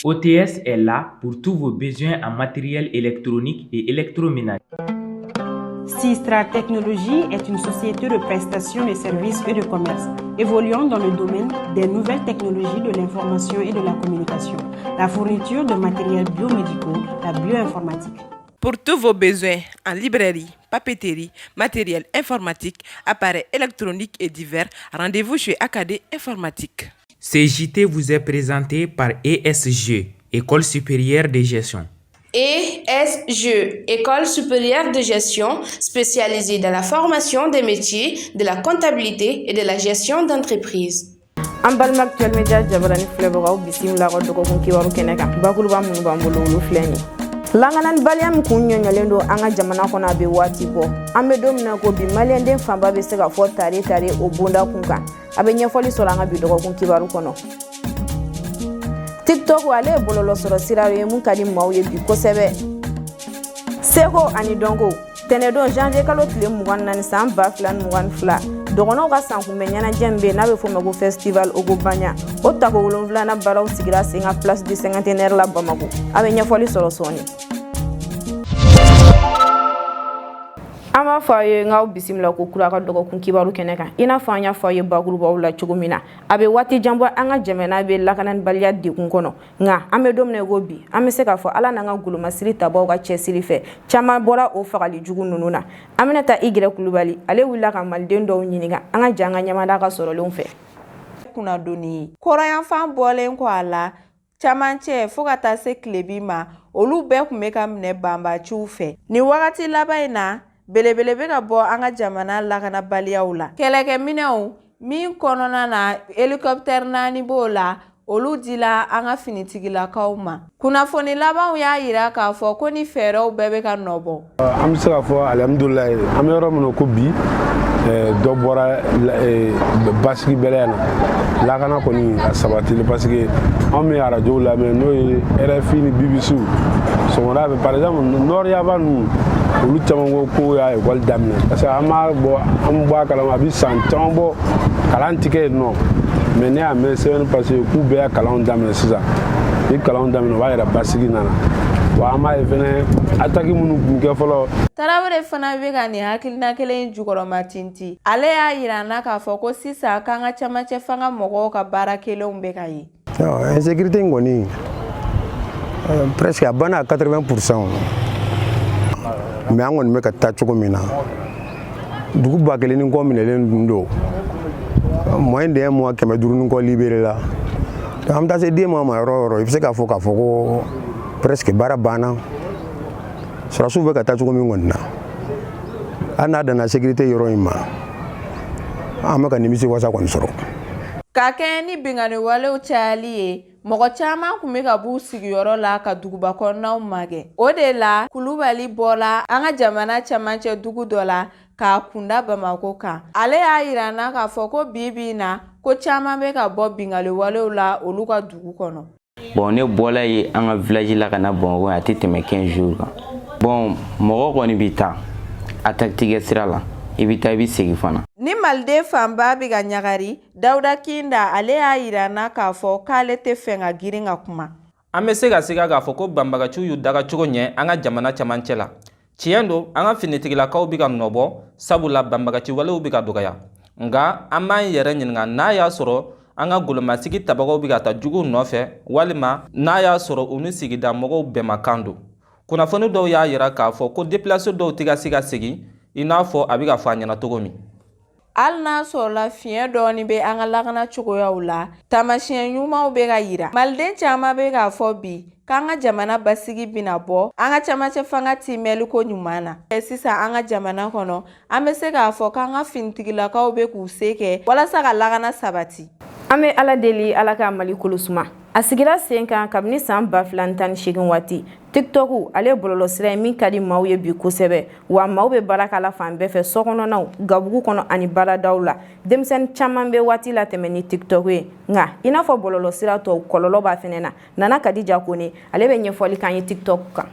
OTS est là pour tous vos besoins en matériel électronique et électroménager. Sistra Technologies est une société de prestation de services et de commerce évoluant dans le domaine des nouvelles technologies de l'information et de la communication, la fourniture de matériels biomédicaux, la bioinformatique. Pour tous vos besoins en librairie, papeterie, matériel informatique, appareils électroniques et divers, rendez-vous chez AKD Informatique. Ce JT vous est présenté par ESG, École supérieure de gestion. ESG, École supérieure de gestion spécialisée dans la formation des métiers de la comptabilité et de la gestion d'entreprise. An balima Actuel Media jabarani filɛbagaw, bisimila ka dɔgɔkun kibaru kɛnɛ kan. Bakuruba minnu b'an bolo, olu filɛ nin ye: lakananibaliya min kun ɲɔɲɔlen don an ka jamana kɔnɔ, a bɛ waati bɔ. An bɛ don min na ko bi, maliyɛnden fanba bɛ se ka fɔ tare tare o bonda kun kan. A bɛ ɲɛfɔli sɔrɔ an ka bi dɔgɔkun kibaru kɔnɔ. TikTok, ale ye bɔlɔlɔ sɔrɔ sira ye mun ka di maaw ye bi kosɛbɛ. Seko ani dɔnko, tɛnɛdon janvier kalo tile 24 san 2022, dɔgɔnɔw ka sankunbɛn ɲɛnajɛ min bɛ yen n'a bɛ f'o ma ko Festival Ogobanya, o tako wolonfilanan baaraw sigira sen kan Place du Cinquantenaire la Bamako. A bɛ ɲɛfɔli sɔrɔ sɔɔni. An b'a fɔ aw ye n k'aw bisimila ko kura ka dɔgɔkun kibaru kɛnɛ kan. I n'a fɔ an y'a fɔ aw ye bakurubaw la cogo min na, a bɛ waati jan bɔ an ka jamana bɛ lakananibaliya degun kɔnɔ. Nka an bɛ don min na ko bi, an bɛ se k'a fɔ Ala n'an ka golomasiri tabaw ka cɛsiri fɛ, caman bɔra o fagali jugu ninnu na. An bɛna taa Igrɛ Kulubali, ale wulila ka maliden dɔw ɲininka. An ka jɛ an ka ɲamada ka sɔrɔlenw fɛ. Kunnadonni ye kɔrɔnyanfan bɔlen kɔ a la, camancɛ fo ka taa se tilebin ma, olu bɛɛ tun bɛ ka minɛ banbaciw fɛ. Nin wagati laban in na, belebele bɛ ka bɔ an ka jamana lakanabaliyaw la. Kɛlɛkɛminɛnw min kɔnɔna na hélicoptère 4 b'o la, olu dila an ka finitigilakaw ma. Kunnafoni labanw y'a yira k'a fɔ ko ni fɛɛrɛw bɛɛ bɛ ka nɔ bɔ. An bɛ se k'a fɔ alihamudulilayi, an bɛ yɔrɔ min na ko bi, dɔ bɔra basigi bɛlɛya na, lakana kɔni a sabatili, parce que anw bɛ arajow lamɛn, n'o ye RFI ni BBC, sɔgɔmada fɛ, par exemple nord yanfan ninnu, olu caman ko k'o y'a ekɔli daminɛ, parce que an b'a bɔ, an bɔ a kalama, a bɛ san caman bɔ kalan tɛ kɛ yen nɔ. Mais ne y'a mɛn semaine passée k'u bɛɛ y'a kalanw daminɛ sisan. Ni kalanw daminɛ, o b'a yira basigi nana. Wa an b'a ye fɛnɛ, attaque minnu tun kɛ fɔlɔ. Tarawele fana bɛ ka nin hakilina kelen in jukɔrɔma tinti. Ale y'a yira an na k'a fɔ ko sisan k'an ka camancɛ fanga mɔgɔw ka baara kelenw bɛ ka ye. Insécurité in kɔni, presque a banna à 80%. Mais an kɔni bɛ ka taa cogo min na, dugu 1000 ni kɔ minɛlen dun don moins d'un mois, 500 ni kɔ libéré la. An bɛ taa se 2 mois ma yɔrɔ o yɔrɔ, i bɛ se k'a fɔ ko presque baara banna. Sɔrɔdasiw bɛ ka taa cogo min kɔni na, hali n'a danna sécurité yɔrɔ in ma, an bɛ ka nimisi wasa kɔni sɔrɔ. Ka kɛɲɛ ni binkanni walew cayali ye, mɔgɔ caman tun bɛ ka b'u sigiyɔrɔ la ka duguba kɔnɔnaw magɛn. O de la, Kulubali bɔra an ka jamana camancɛ dugu dɔ la k'a kunda Bamako kan. Ale y'a yira an na k'a fɔ ko bi bi in na, ko caman bɛ ka bɔ binkanni walew la olu ka dugu kɔnɔ. Bon, ne bɔla yen an ka village la ka na Bamakɔ, a tɛ tɛmɛ 15 jours kan. Bon, mɔgɔ kɔni bɛ taa attaque tigɛ sira la, i bɛ taa, i bɛ segin fana. Ni maliden fanba bɛ ka ɲagari, Dawuda Kinda, ale y'a yira an na k'a fɔ k'ale tɛ fɛ ka girin ka kuma. An bɛ se ka siga k'a fɔ ko banbagaciw y'u dagacogo ɲɛ an ka jamana camancɛ la. Tiɲɛ don, an ka finitigilakaw bɛ ka nɔbɔ, sabula banbagaci walew bɛ ka dɔgɔya. Nka an b'an yɛrɛ ɲininka n'a y'a sɔrɔ an ka golomasigi tabagaw bɛ ka taa juguw nɔfɛ, walima n'a y'a sɔrɔ u ni sigida mɔgɔw bɛnmakan don. Kunnafoni dɔw y'a yira k'a fɔ ko déplacé dɔw tɛ ka se ka segin i n'a fɔ a bɛ ka fɔ a ɲɛna cogo min. Hali n'a sɔrɔla fiɲɛ dɔɔni bɛ an ka lakana cogoyaw la, taamasiyɛn ɲumanw bɛ ka yira. Maliden caman bɛ k'a fɔ bi k'an ka jamana basigi bɛna bɔ an ka camancɛ fanga timɛliko ɲuman na. Sisan an ka jamana kɔnɔ, an bɛ se k'a fɔ k'an ka finitigilakaw bɛ k'u se kɛ walasa ka lakana sabati. An bɛ Ala deli, Ala ka Mali kolo suma. A sigira sen kan kabini san 2018 waati. TikTok, ale ye bɔlɔlɔsira ye min ka di maaw ye bi kosɛbɛ, wa maaw bɛ baara k'a la fan bɛɛ fɛ, sokɔnɔnaw, gabugu kɔnɔ ani baaradaw la. Denmisɛnnin caman bɛ waati latɛmɛ ni TikTok ye. Nka i n'a fɔ bɔlɔlɔsira tɔw, kɔlɔlɔ b'a fɛnɛ na. Nana Kadija Kone, ale bɛ ɲɛfɔli k'an ye TikTok kan.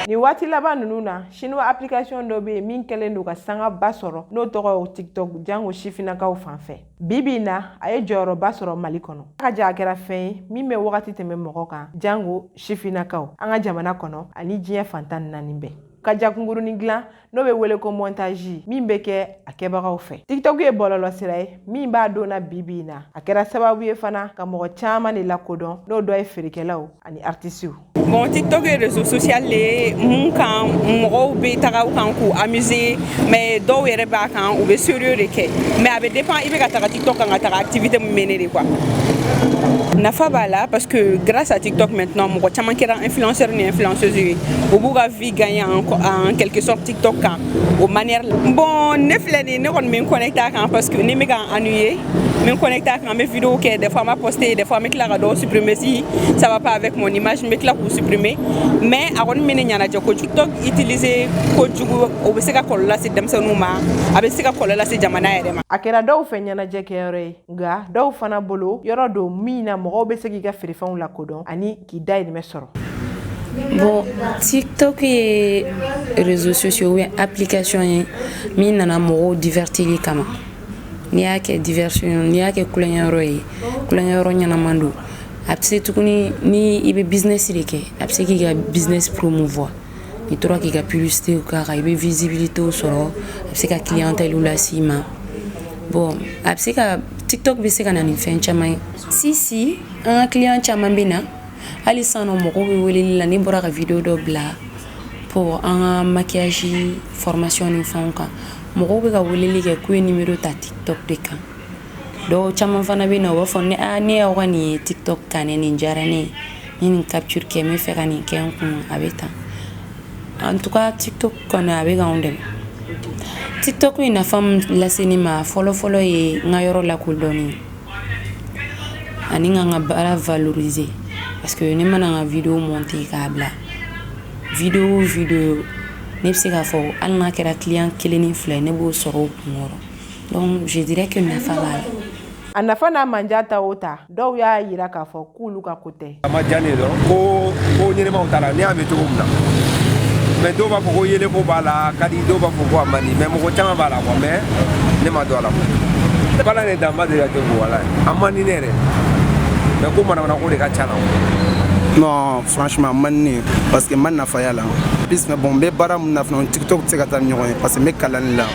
Nin waati laban ninnu na, chinois application dɔ bɛ yen min kɛlen don ka sangaba sɔrɔ, n'o tɔgɔ ye TikTok, jango sifinnakaw fan fɛ. Bi bi in na, a ye jɔyɔrɔba sɔrɔ Mali kɔnɔ. A ka ja a kɛra fɛn ye min bɛ wagati tɛmɛ mɔgɔ kan, jango sifinnakaw an ka jamana kɔnɔ ani diɲɛ fan 14 bɛɛ. Ka ja kunkurunin dilan, n'o bɛ wele ko montage, min bɛ kɛ a kɛbagaw fɛ. TikTok ye bɔlɔlɔ sira ye min b'a donna bi bi in na. A kɛra sababu ye fana ka mɔgɔ caman de lakodɔn, n'o dɔ ye feerekɛlaw ani artisiw. Bon, TikTok ye réseau social le ye mun kan mɔgɔw bɛ taga u kan k'u amuser, mais dɔw yɛrɛ b'a kan, u bɛ sérieux de kɛ, mais a bɛ dépend i bɛ ka taga TikTok kan ka taga activité mun mener de quoi. Nafa b'a la parce que grâce à TikTok maintenant, mɔgɔ caman kɛra influenceur ni influenceuse ye, u b'u ka vie gagner en quelque sorte TikTok kan o manière la. Bon, ne filɛ nin ye, ne kɔni bɛ n connecté a kan parce que ni n bɛ ka n ennuyer, n bɛ n connecté a kan, n bɛ vidéo kɛ. Des fois n b'a poster, des fois n bɛ tila ka dɔw supprimer si ça va pas avec mon image, n bɛ tila k'u supprimer, mais a kɔni bɛ ne ɲɛnajɛ kojugu. TikTok utiliser kojugu, o bɛ se ka kɔlɔlɔ lase denmisɛnninw ma, a bɛ se ka kɔlɔlɔ lase jamana yɛrɛ ma. A kɛra dɔw fɛ ɲɛnajɛ kɛyɔrɔ ye, nka dɔw fana bolo, yɔrɔ don min na mɔgɔw bɛ se k'i ka feerefɛnw lakodɔn ani k'i dahirimɛ sɔrɔ. Bon, TikTok ye réseaux sociaux ou application ye min nana mɔgɔw divertili kama. N'i y'a kɛ diversion, n'i y'a kɛ kulonkɛyɔrɔ ye, kulonkɛyɔrɔ ɲɛnaman don. A bɛ se tuguni, ni i bɛ business de kɛ, a bɛ se k'i ka business promouvoir. N'i tora k'i ka publicité k'a kan, i bɛ visibilité sɔrɔ, a bɛ se ka clientèle las'i ma. Bon, a bɛ se ka, TikTok bɛ se ka na ni fɛn caman ye. Si si, an ka client caman bɛ na. Hali sisan nɔ, mɔgɔw bɛ weleli la. Ne bɔra ka vidéo dɔ bila pour an ka maquillage formation ni fɛnw kan, mɔgɔw bɛ ka weleli kɛ k'u ye numéro ta TikTok de kan. Dɔw caman fana bɛ na, u b'a fɔ ne a ne y'aw ka nin ye TikTok kan, ne nin diyara ne ye, ne nin capture kɛ, n bɛ fɛ ka nin kɛ n kun. A bɛ tan. En tout cas, TikTok kɔni, a bɛ k'anw dɛmɛ. TikTok ye nafa min lase ne ma, fɔlɔ fɔlɔ ye n ka yɔrɔ lakodɔnni ani ka n ka baara valoriser, parce que ne mana n ka vidéo monter k'a bila, vidéo o vidéo, ne bɛ se k'a fɔ hali n'a kɛra client kelen ni fila ye, ne b'o sɔrɔ o kunkɔrɔ. Donc je dirais que nafa b'a la. A nafa n'a manja ta o ta, dɔw y'a yira k'a fɔ k'olu ka ko tɛ. A ma diya ne ye dɔrɔn ko ko ɲɛnɛmaw t'a la, ne y'a mɛn cogo min na, mais dɔw b'a fɔ ko yelenko b'a la, a ka di, dɔw b'a fɔ ko a man di, mais mɔgɔ caman b'a la quoi, mais ne ma don a la quoi. Bala ne da ma deli ka kɛ ko wala a man di ne yɛrɛ, mais ko manamana ko de ka ca la. Non, franchement, man di ne ye parce que n ma nafa y'a la. Plus mais bon, n bɛ baara mun na fana, TikTok tɛ se ka taa ni ɲɔgɔn ye parce que n bɛ kalanni la,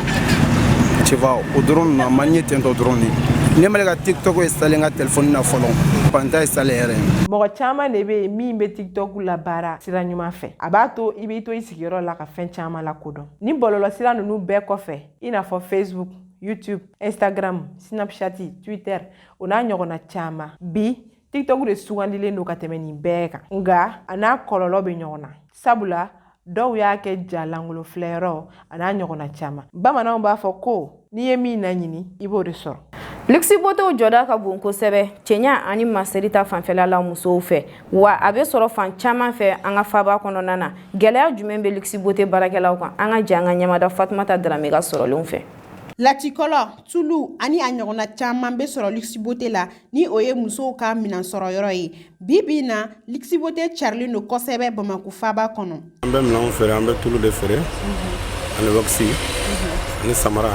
tu vois. O dɔrɔn ninnu, a man di n ye ten tɔ dɔrɔn de. Ne ma ka TikTok installé n ka téléphone na fɔlɔ, pan t'a installé yɛrɛ. Mɔgɔ caman de bɛ yen min bɛ TikTok labaara sira ɲuman fɛ. A b'a to i b'i to i sigiyɔrɔ la ka fɛn caman lakodɔn. Ni bɔlɔlɔ sira ninnu bɛɛ kɔfɛ, i n'a fɔ Facebook, YouTube, Instagram, Snapchat, Twitter, o n'a ɲɔgɔnna caman, bi TikTok de sugandilen don ka tɛmɛ nin bɛɛ kan. Nka a n'a kɔlɔlɔ bɛ ɲɔgɔn na, sabula dɔw y'a kɛ ja lankolon filɛyɔrɔ a n'a ɲɔgɔnna caman. Bamananw b'a fɔ ko n'i ye min laɲini, i b'o de sɔrɔ. Luxe Beautéw jɔda ka bon kosɛbɛ cɛɲa ani masiri ta fanfɛla la musow fɛ, wa a bɛ sɔrɔ fan caman fɛ an ka faba kɔnɔna na. Gɛlɛya jumɛn bɛ Luxe Beauté baarakɛlaw kan? An ka jɛ an ka ɲɛmada Fatumata Darame ka sɔrɔlenw fɛ. Latikɔlɔ, tulu ani a ɲɔgɔnna caman bɛ sɔrɔ Luxe Beauté la, ni o ye musow ka minan sɔrɔ yɔrɔ ye. Bi bi in na, Luxe Beauté carilen don kosɛbɛ Bamakɔ faaba kɔnɔ. An bɛ minɛnw feere, an bɛ tulu de feere ani wax ani samara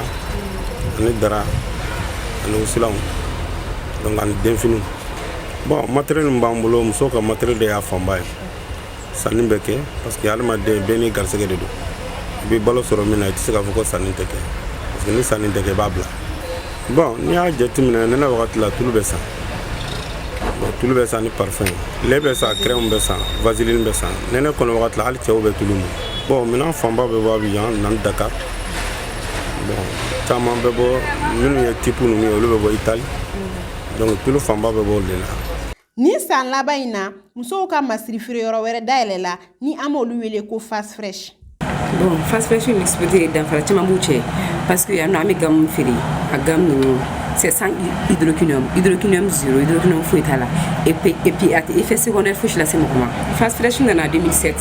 ani dara ani wusulanw, donc ani denfiniw. Bon, matériel min b'an bolo, musow ka matériel de y'a fanba ye. Sanni bɛ kɛ parce que hadamaden bɛɛ n'i garisɛgɛ de don. I bɛ balo sɔrɔ min na, i tɛ se k'a fɔ ko sanni tɛ kɛ, parce que ni sanni tɛ kɛ, i b'a bila. Bon, n'i y'a jateminɛ, nɛnɛ wagati la, tulu bɛ san. Bon, tulu bɛ san ni parfum, lait bɛ san, crème bɛ san, vaseline bɛ san. Nɛnɛ kɔnɔ wagati la, hali cɛw bɛ tulu min. Bon, minɛn fanba bɛ bɔ Abidjan nani Dakar. Bon, caman bɛ bɔ, minnu ye type ninnu ye, olu bɛ bɔ Italie. Donc tulu fanba bɛ bɔ olu de la. Nin san laban in na, musow ka masiri feereyɔrɔ wɛrɛ dayɛlɛla, ni an b'olu wele ko Fast Fresh. Bon, Fast Fresh ni Luxe Beauté, danfara caman b'u cɛ parce que yan nɔ, an bɛ gamme feere. A gamme ninnu, c'est sans hydroquinone, hydroquinone zéro, hydroquinone foyi t'a la, et puis a tɛ effet secondaire fosi lase mɔgɔ ma. Fast Fresh nana 2007,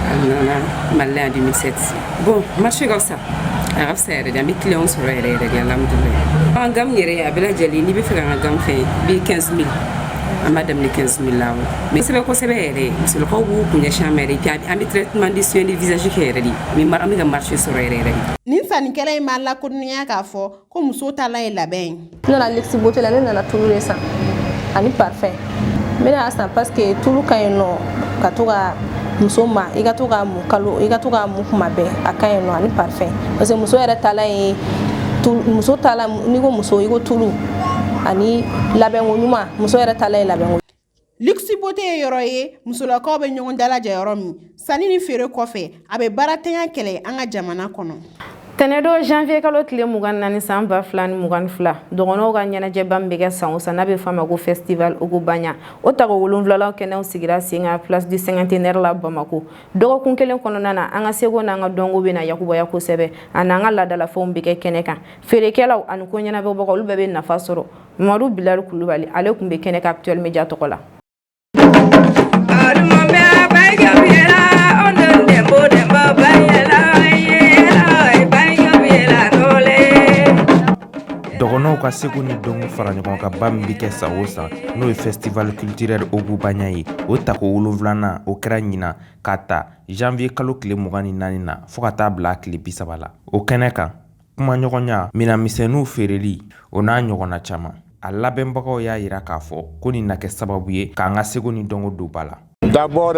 a nana Mali la yan 2007. Bon, marché ka fisa, a ka fisa yɛrɛ de, an bɛ client sɔrɔ yɛrɛ yɛrɛ de, alhamdulilayi. An gamme yɛrɛ, a bɛɛ lajɛlen, n'i bɛ fɛ k'an ka gamme fɛn, i bɛ 15 000. An b'a daminɛ 15 000 la, mais kosɛbɛ kosɛbɛ yɛrɛ, musolakaw b'u kun ɲɛsin an ma yɛrɛ. Et puis an bɛ traitement de soins de visage kɛ yɛrɛ de, mais an bɛ ka marché sɔrɔ yɛrɛ yɛrɛ de. Nin sannikɛla in b'a lakodɔnniya k'a fɔ ko muso ta la ye labɛn ye. Ne nana Luxe Beauté la, ne nana tulu de san ani parfum. N bɛna san parce que tulu ka ɲi nɔ ka to ka muso ma, i ka to k'a mun kalo, i ka to k'a mun kuma bɛɛ, a ka ɲi nɔ, ani parfum, parce que muso yɛrɛ taalan ye muso taalan. N'i ko muso, i ko tulu ani labɛnko ɲuman. Muso yɛrɛ taalan ye labɛnko. Luxe Beauté ye yɔrɔ ye musolakaw bɛ ɲɔgɔn dalajɛ yɔrɔ min sanni ni feere kɔfɛ, a bɛ baaratanya kɛlɛ an ka jamana kɔnɔ. Tɛnɛdon, janvier kalo tile 24 san 2022, dɔgɔnɔw ka ɲɛnajɛba min bɛ kɛ san o san, n'a bɛ f'a ma ko Festival Ogobagna, o tako wolonwulalan kɛnɛw sigira sen kan Place du Cinquantenaire la Bamako. Dɔgɔkun kelen kɔnɔna na, an ka seko n'an ka dɔnko bɛ na yakubaya kosɛbɛ, ani an ka laadalafɛnw bɛ kɛ kɛnɛ kan. Feerekɛlaw ani ko ɲɛnabɔbagaw, olu bɛɛ bɛ nafa sɔrɔ. Mamadu Bilali Kulubali, ale tun bɛ kɛnɛ kan Actuel Media tɔgɔ la. Dɔgɔnɔw ka seko ni dɔnko fara ɲɔgɔn kan ba min bɛ kɛ san o san, n'o ye Festival culturel Ogobagna ye, o tako wolonwulanan, o kɛra ɲinan k'a ta janvier kalo tile 24 na fo ka taa bila a tile 30 la. O kɛnɛ kan, kumaɲɔgɔnya, minɛnmisɛnninw feereli, o n'a ɲɔgɔnna caman. A labɛnbagaw y'a yira k'a fɔ ko nin na kɛ sababu ye k'an ka seko ni dɔnko don ba la. D'abord,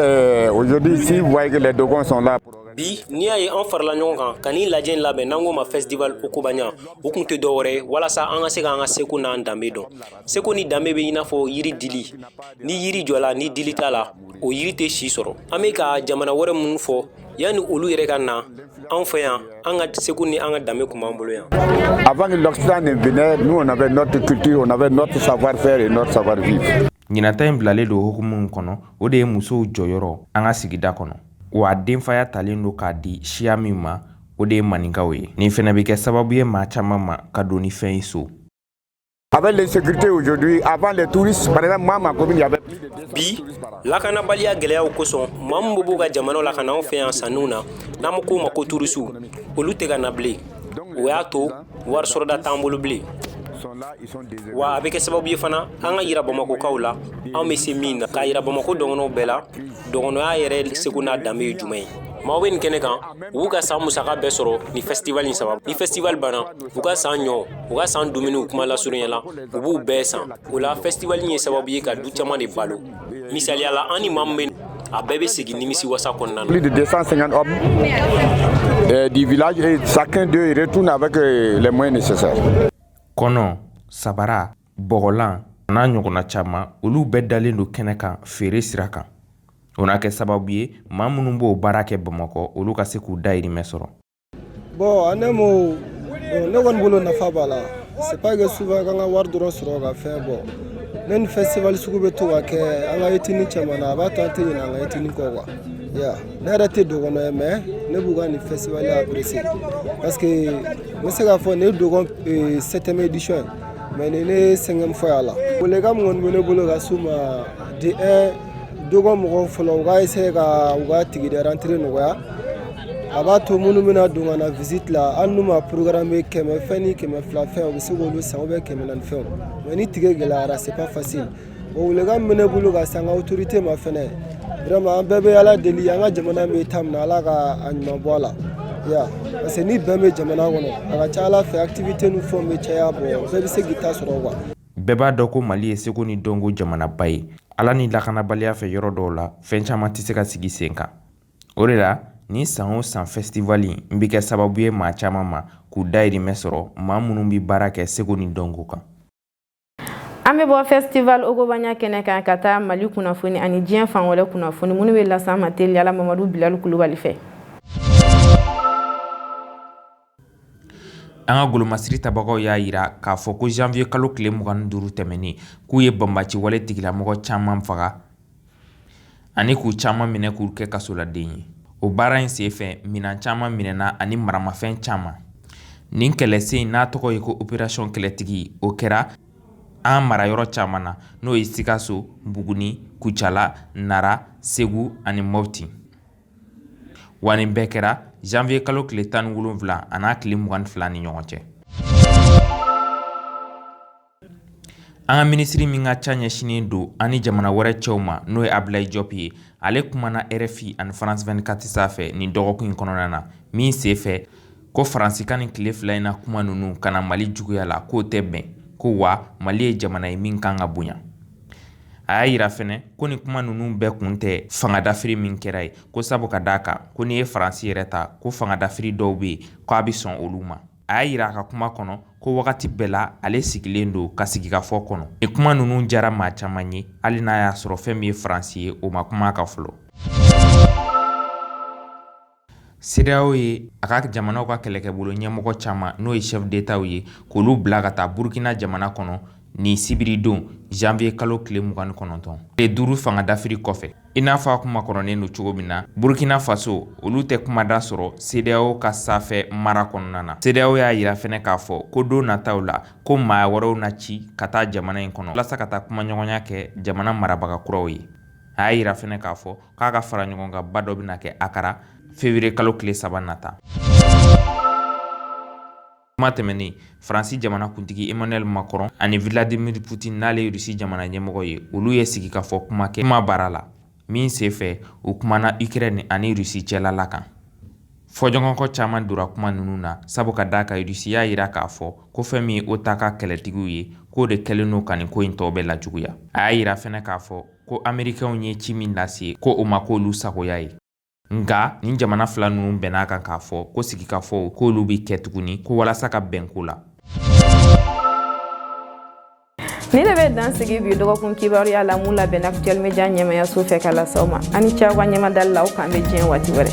aujourd'hui, si vous voyez que les Dogons sont là. Bi, n'i y'a ye an farala ɲɔgɔn kan ka nin lajɛ in labɛn, n'an k'o ma Festival Okobanya, o kun tɛ dɔwɛrɛ ye walasa an ka se k'an ka seko n'an danbe dɔn. Seko ni danbe bɛ i n'a fɔ yiri dili. Ni yiri jɔla, ni dili t'a la, o yiri tɛ si sɔrɔ. An bɛ ka jamana wɛrɛ minnu fɔ, yanni olu yɛrɛ ka na an fɛ yan, an ka seko ni an ka danbe kun b'an bolo yan. Avant que l'Occident ne vienne, nous on avait notre culture, on avait notre savoir-faire et notre savoir-vivre. Ɲinata in bilalen don hukumu min kɔnɔ, o de ye musow jɔyɔrɔ an ka sigida kɔnɔ, wa denfaya talen don k'a di siya min ma, o de ye maninkaw ye. Nin fɛnɛ bɛ kɛ sababu ye maa caman ma ka don ni fɛn ye so. Avec l'insécurité aujourd'hui, avant les touristes, par exemple, moi, ma commune, il y avait plus de 200. Bi, lakanabaliya gɛlɛyaw kosɔn, maa min bɛ b'u ka jamanaw la ka na anw fɛ yan sanniw na, n'an k'o ma ko turisiw, olu tɛ ka na bilen. O y'a to wari sɔrɔda t'an bolo bilen. Wa a bɛ kɛ sababu ye fana an ka yira Bamakokaw la anw bɛ se min na, k'a yira Bamako dɔgɔnɔw bɛɛ la dɔgɔnɔya yɛrɛ seko n'a danbe ye jumɛn ye. Maaw bɛ nin kɛnɛ kan, u b'u ka san musaka bɛɛ sɔrɔ ni festival in sababu. Ni festival banna, u ka san ɲɔ, u ka san dumuniw, kuma lasurunya la, u b'u bɛɛ san. O la, festival in ye sababu ye ka du caman de balo. Misaliya la, an ni maa min bɛ, a bɛɛ bɛ segin nimisi wasa kɔnɔna na. Plus de 250 hommes du village et chacun d'eux retourne avec les moyens nécessaires. Kɔnɔ, sabara, bɔgɔlan n'a ɲɔgɔnna caman, olu bɛɛ dalen don kɛnɛ kan feere sira kan. O n'a kɛ sababu ye maa minnu b'o baara kɛ Bamakɔ, olu ka se k'u dayirimɛ sɔrɔ. Bon, en un mot, bon, ne kɔni bolo, nafa b'a la. C'est pas que souvent k'an ka wari dɔrɔn sɔrɔ ka fɛn bɔ. Ne ni festival sugu bɛ to ka kɛ an ka ethnie caman na, a b'a to an tɛ ɲinɛ an ka ethnie kɔ quoi. Ya, ne yɛrɛ tɛ dɔgɔnɔ ye, mais ne b'u ka nin festival apprécier parce que n bɛ se k'a fɔ nin ye Dogon septième édition ye, mais nin ne cinquième fois a la. Welekan min kɔni bɛ ne bolo ka s'u ma, de un, Dogon mɔgɔw fɔlɔ, u ka essayer ka u ka ticket de rentrée nɔgɔya. A b'a to minnu bɛna don ka na visite la, hali n'u ma programme, 100 fɛn ni 200 fɛn, u bɛ se k'olu san, ou bien 400 fɛnw. Mais ni ticket gɛlɛyara, c'est pas facile. Bon, welekan min bɛ ne bolo ka se an ka autorité ma fɛnɛ, vraiment, an bɛɛ bɛ Ala deli, an ka jamana bɛ état min na, Ala ka a ɲuman bɔ a la ya, parce que ni bɛn bɛ jamana kɔnɔ, a ka ca Ala fɛ, activité ni fɛnw bɛ caya. Bon, bɛɛ bɛ se k'i ta sɔrɔ quoi. Bɛɛ b'a dɔn ko Mali ye seko ni dɔnko jamanaba ye. Ala ni lakanabaliya fɛ, yɔrɔ dɔw la, fɛn caman tɛ se ka sigi sen kan. O de la, ni san o san festival in bɛ kɛ sababu ye maa caman ma k'u dayirimɛ sɔrɔ, maa minnu bɛ baara kɛ seko ni dɔnko kan. An bɛ bɔ Festival Ogobagna kɛnɛ kan ka taa Mali kunnafoni ani diɲɛ fan wɛrɛ kunnafoni minnu bɛ lase an ma teliyala Mamadu Bilali Kulubali fɛ. An ka golomasiri tabagaw y'a yira k'a fɔ ko janvier kalo tile 25 tɛmɛnen, k'u ye banbaci wale tigilamɔgɔ caman faga ani k'u caman minɛ k'u kɛ kasoladen ye. O baara in senfɛ, minan caman minɛna ani maramafɛn caman. Nin kɛlɛsen in n'a tɔgɔ ye ko opération kɛlɛtigi, o kɛra an marayɔrɔ caman na, n'o ye Sikaso, Buguni, Kucala, Nara, Segu ani Mɔpti. Wa nin bɛɛ kɛra janvier kalo tile 17 an'a tile 22 ni ɲɔgɔn cɛ. An ka minisiri min ka ca ɲɛsinnen don an ni jamana wɛrɛ cɛw ma, n'o ye Ablaye Diop ye, ale kumana RFI ani France 24 sanfɛ nin dɔgɔkun in kɔnɔna na, min senfɛ ko Faransi ka nin tile 2 in na kuma ninnu ka na Mali juguya la, k'o tɛ bɛn, ko wa Mali ye jamana ye min kan ka bonya. A y'a yira fɛnɛ ko nin kuma ninnu bɛɛ kun tɛ fangadafiri min kɛra ye, ko sabu ka d'a kan ko n'i ye Faransi yɛrɛ ta, ko fangadafiri dɔw bɛ yen ko a bɛ sɔn olu ma. A y'a yira a ka kuma kɔnɔ ko wagati bɛɛ la ale sigilen don ka sigikafɔ kɔnɔ. Nin kuma ninnu diyara maa caman ye, hali n'a y'a sɔrɔ fɛn min ye Faransi ye, o ma kuma a kan fɔlɔ. CEDEAO ye a ka jamanaw ka kɛlɛkɛbolo ɲɛmɔgɔ caman, n'o ye chef d'État ye, k'olu bila ka taa Burkina jamana kɔnɔ nin sibiridon janvier kalo tile 29, tile 5 fanga dafiri kɔfɛ. I n'a fɔ a kuma kɔrɔnen don cogo min na, Burkina Faso, olu tɛ kumada sɔrɔ CEDEAO ka sanfɛ mara kɔnɔna na. CEDEAO y'a yira fɛnɛ k'a fɔ ko don nataw la, ko maa wɛrɛw na ci ka taa jamana in kɔnɔ walasa ka taa kumaɲɔgɔnya kɛ jamana marabaga kuraw ye. A y'a yira fɛnɛ k'a fɔ k'a ka fara ɲɔgɔnkanba dɔ bɛna kɛ Akara février kalo tile 3 nata. Kuma tɛmɛnen, Faransi jamana kuntigi Emmanuel Macron ani Vladimir Poutine, n'ale ye Russie jamana ɲɛmɔgɔ ye, olu ye sigikafɔ kuma kɛ kuma baara la min senfɛ, u kumana Ukraine ani Russie cɛla la kan. Fɔɲɔgɔnkɔ caman donna kuma ninnu na, sabu ka d'a kan Russie y'a yira k'a fɔ ko fɛn min ye OTAN ka kɛlɛtigiw ye, k'o de kɛlen don ka nin ko in tɔ bɛɛ lajuguya. A y'a yira fɛnɛ k'a fɔ ko Amerikɛnw ye ci min lase, ko o ma k'olu sagoya ye. Nka nin jamana fila ninnu bɛn'a kan k'a fɔ ko sigikafɔw k'olu bɛ kɛ tuguni ko walasa ka bɛn ko la. Nin de bɛ dan sigi bi dɔgɔkun kibaruya la mun labɛnna Actuel Media ɲɛmayaso fɛ ka lase aw ma. Aw ni ce aw ka ɲɛmadali la, aw k'an bɛn diɲɛ waati wɛrɛ.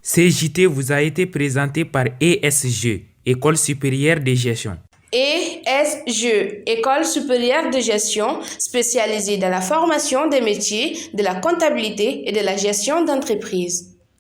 Ce JT vous a été présenté par ESG, École supérieure de gestion. ESG, École supérieure de gestion spécialisée dans la formation des métiers de la comptabilité et de la gestion d'entreprise.